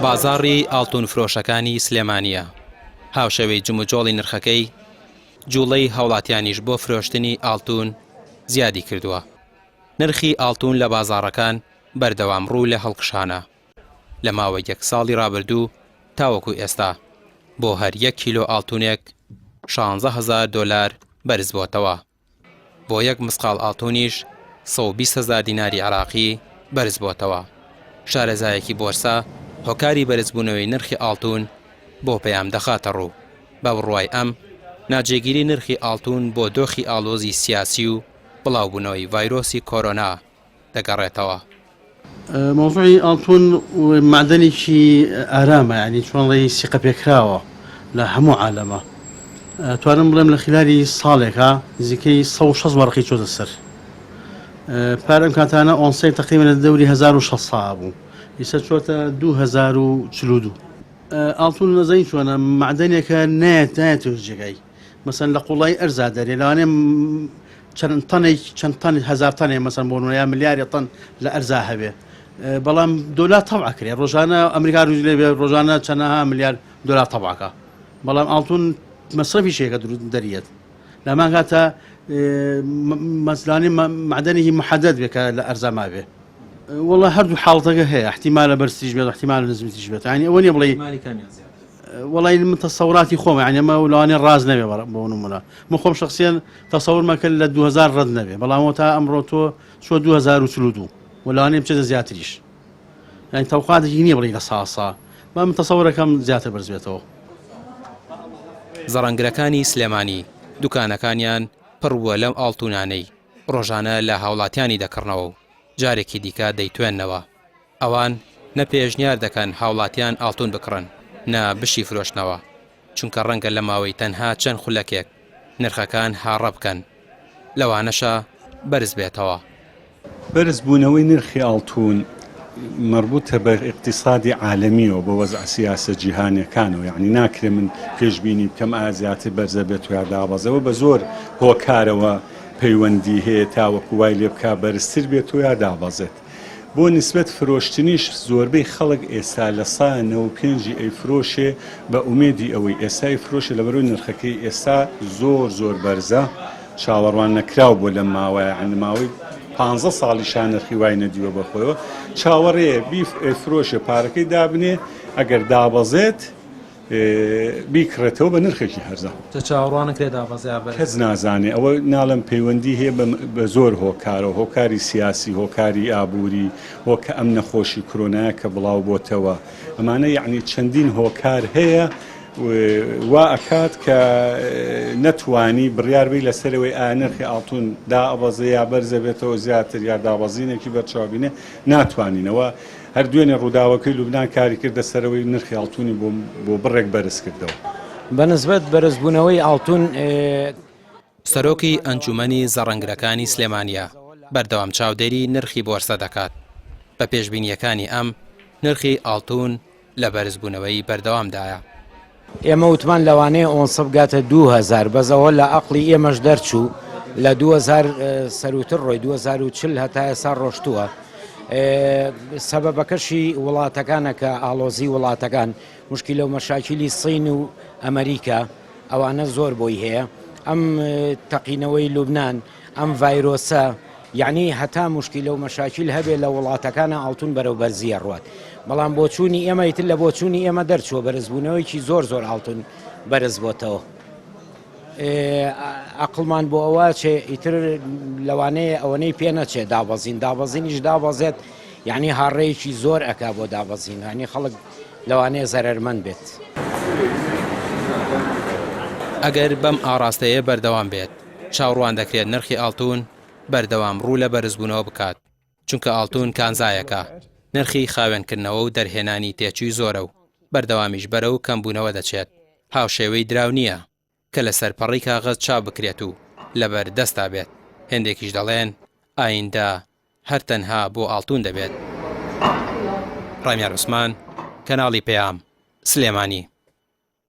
بازاڕی ئاڵتون فرۆشەکانی سلێمانییە، هاوشێوەی جموجۆڵی نرخەکەی، جوڵەی هاوڵاتیانیش بۆ فرۆشتنی ئاڵتون زیادی کردووە. نرخی ئاڵتون لە بازاڕەکان بەردەوام ڕوو لە هەڵکشانە. لە ماوەی یەک ساڵی ڕابردوو تاوەکو ئێستا بۆ هەر یەک کیلۆ ئاڵتونێک 16 هەزار دۆلار بەرزبۆتەوە. بۆ یەک مسقاڵ ئاڵتونیش 120 هەزار دیناری عێراقی بەرزبۆتەوە. شارەزایەکی بۆرسە هۆکاری بەرزبوونەوەی نرخی ئاڵتون بۆ پەیام دەخاتەڕوو. بە بڕوای ئەم، ناجێگیری نرخی ئاڵتون بۆ دۆخی ئاڵۆزی سیاسی و بڵاوبوونەوەی ڤایرۆسی کۆرۆنا دەگەڕێتەوە. مەوزوعی ئاڵتون مەعدەنێکی ئارامە یانی چۆن ڵێی سیقە پێکراوە لە هەموو عالەمە توانم بڵێم لە خلالی ساڵێکا نزیکەی 160 وەرقی چۆتە سەر پار ئەم کاتانە ئۆنسەی تقریبا لە دەوری 1600 بوو ئیسە چۆتە 2042 ئاڵتون نەزەین چۆنە مەعدەنێکە نایەت نایەتەوە جێگای مەسەن لە قوڵایی ئەرزا دەرێ لەوانەیە چەند تەنێک چەند تەن هەزار تەنێ مەسەن بۆ نمونە یا ملیارێ تەن لە ئەرزا هەبێ بەڵام دۆلار تەبع کرێ ڕۆژانە ئەمریکا رووی لێ بێ ڕۆژانە چەنەها ملیار دۆلار تەبعەکە بەڵام ئاڵتون مەسرەفی شێکە دروست دەریەت لەمان کاتە مەسلانی معدەنێکی محەدەد بێ کە لە ئەرزا مابێ وەڵا هەردوو حاڵەتەکە هەیە احتیمالە بەرزتریش بێت احتیمالە نزمتریش بێت یعنی ئەوە نییە بڵێ وەڵای من تەسەوراتی خۆمە یعنی ئەمە لەوانەیە ڕاست نەبێ بۆ نمونە من خۆم شخصیان تەسەورمە کرد لە 2000 ڕەت نەبێ بەڵام تا ئەمڕۆ تۆ چوە 2042 و لەوانەیە بچێتە زیاتریش یعنی تەوقاتێکی نییە بڵێ لە ساسا با من تەسەورەکەم زیاتر بەرز بێتەوە. زەڕەنگرەکانی سلێمانی دوکانەکانیان پڕ بووە لەم ئاڵتونانەی ڕۆژانە لە هاوڵاتیانی دەکڕنەوە و جارێکی دیکە دەیتوێننەوە. ئەوان نە پێشنیار دەکەن هاوڵاتیان ئاڵتون بکڕن، نە بشیفرۆشنەوە، چونکە ڕەنگە لە ماوەی تەنها چەند خولەکێک نرخەکان هاڕە بکەن، لەوانەشە بەرز بێتەوە. بەرزبوونەوەی نرخی ئاڵتون مەربوتە بە ئیقتیسادی عالەمیەوە، بە وەزعە سیاسە جیهانیەکانەوە، یەعنی ناکرێ من پێشبینی بکەم ئایا زیاتر بەرزە بێت یا دابەزێ، ئەوە بە زۆر هۆکارەوە پەیوەندی هەیە تاوەکو وای لێ بکا بەرزتر بێت و یا دابەزێت. بۆ نیسبەت فرۆشتنیش زۆربەی خەڵک ئێستا لە سا 95 ی ئەیفرۆشێ بە ئومێدی ئەوەی ئێستا ئەیفرۆشێ لەبەرئەوەی نرخەکەی ئێستا زۆر زۆر بەرزە چاوەڕوان نەکراو بووە لەم ماوەیە یانی ماوەی پانزە ساڵیشا نرخی وای نەدیوە بە خۆیەوە چاوەڕێیە بیف ئەیفرۆشێ پارەکەی دابنێ ئەگەر دابەزێت بیکڕێتەوە بە نرخێکی هەرزان. چ چاوەڕوانکرێ دابەزێ یا بەرز؟ کەس نازانێ ئەوە ناڵێم پەیوەندی هەیە بە زۆر هۆکارەوە هۆکاری سیاسی هۆکاری ئابووری هۆکە ئەم نەخۆشی کرۆنایە کە بڵاو بۆتەوە ئەمانە یعنی چەندین هۆکار هەیە وا ئەکات کە نەتوانی بڕیار بی لەسەرەوەی ئایا نرخی ئاڵتون دابەزێ یا بەرزە بێتەوە زیاتر یا دابەزینێکی بەرچاو بینێ ناتوانینەوە هەر دوێنێ ڕووداوەکەی لوبنان کاری کردە سەرەوەی نرخی ئاڵتونی بۆ بۆ بڕێک بەرز کردەوە. بە نسبەت بەرزبوونەوەی ئاڵتون. سەرۆکی ئەنجومەنی زەڕەنگرەکانی سلێمانییە، بەردەوام چاودێری نرخی بۆرسە دەکات، بە پێشبینییەکانی ئەم، نرخی ئاڵتون لە بەرزبوونەوەی بەردەوامدایە. ئێمە وتمان لەوانەیە ئۆنسە بگاتە 2000 بەس ئەوە لە ئەقڵی ئێمەش دەرچوو لە 2000 سەروتر ڕۆی 2040 هەتا ئێستا ڕۆشتووە سەبەبەکەشی وڵاتەکانە کە ئاڵۆزی وڵاتەکان مشکیلە و مەشاکیلی سین و ئەمریکا ئەوانە زۆر بۆی هەیە ئەم تەقینەوەی لوبناان ئەم ڤایرۆسە یەعنی هەتا موشکیلە و مەشاکیل هەبێ لە وڵاتەکانا ئاڵتون بەرەو بەرزی ئەڕوات بەڵام بۆچوونی ئێمە ئیتر لە بۆچوونی ئێمە دەرچووە بەرزبوونەوەیکی زۆر زۆر ئاڵتون بەرز بۆتەوە ئەقڵمان بۆ ئەوە چێ ئیتر لەوانەیە ئەوەنەی پێ نەچێ دابەزین دابەزینیش دابەزێت یعنی هاڕەیەکی زۆر ئەک بۆ دابەزین هەنی خەڵک لەوانەیە زەرەرمەند بێت. ئەگەر بەم ئاڕاستەیە بەردەوام بێت چاوڕوان دەکرێت نرخی ئاڵتون بەردەوام ڕوو لە بەرزبوونەوە بکات، چونکە ئاڵتون کانزایەکە نرخی خاوێنکردنەوە و دەرهێنانی تێچووی زۆرە و بەردەوامیش بەرەو کەمبوونەوە دەچێت، هاوشێوەی دراو نییە کە لەسەر پەڕەی کاغەز چاپ بکرێت و لەبەر دەستا بێت، هێندێکیش دەڵێن ئایندە هەر تەنها بۆ ئاڵتون دەبێت. ڕامیار عوسمان، کەناڵی پەیام، سلێمانی.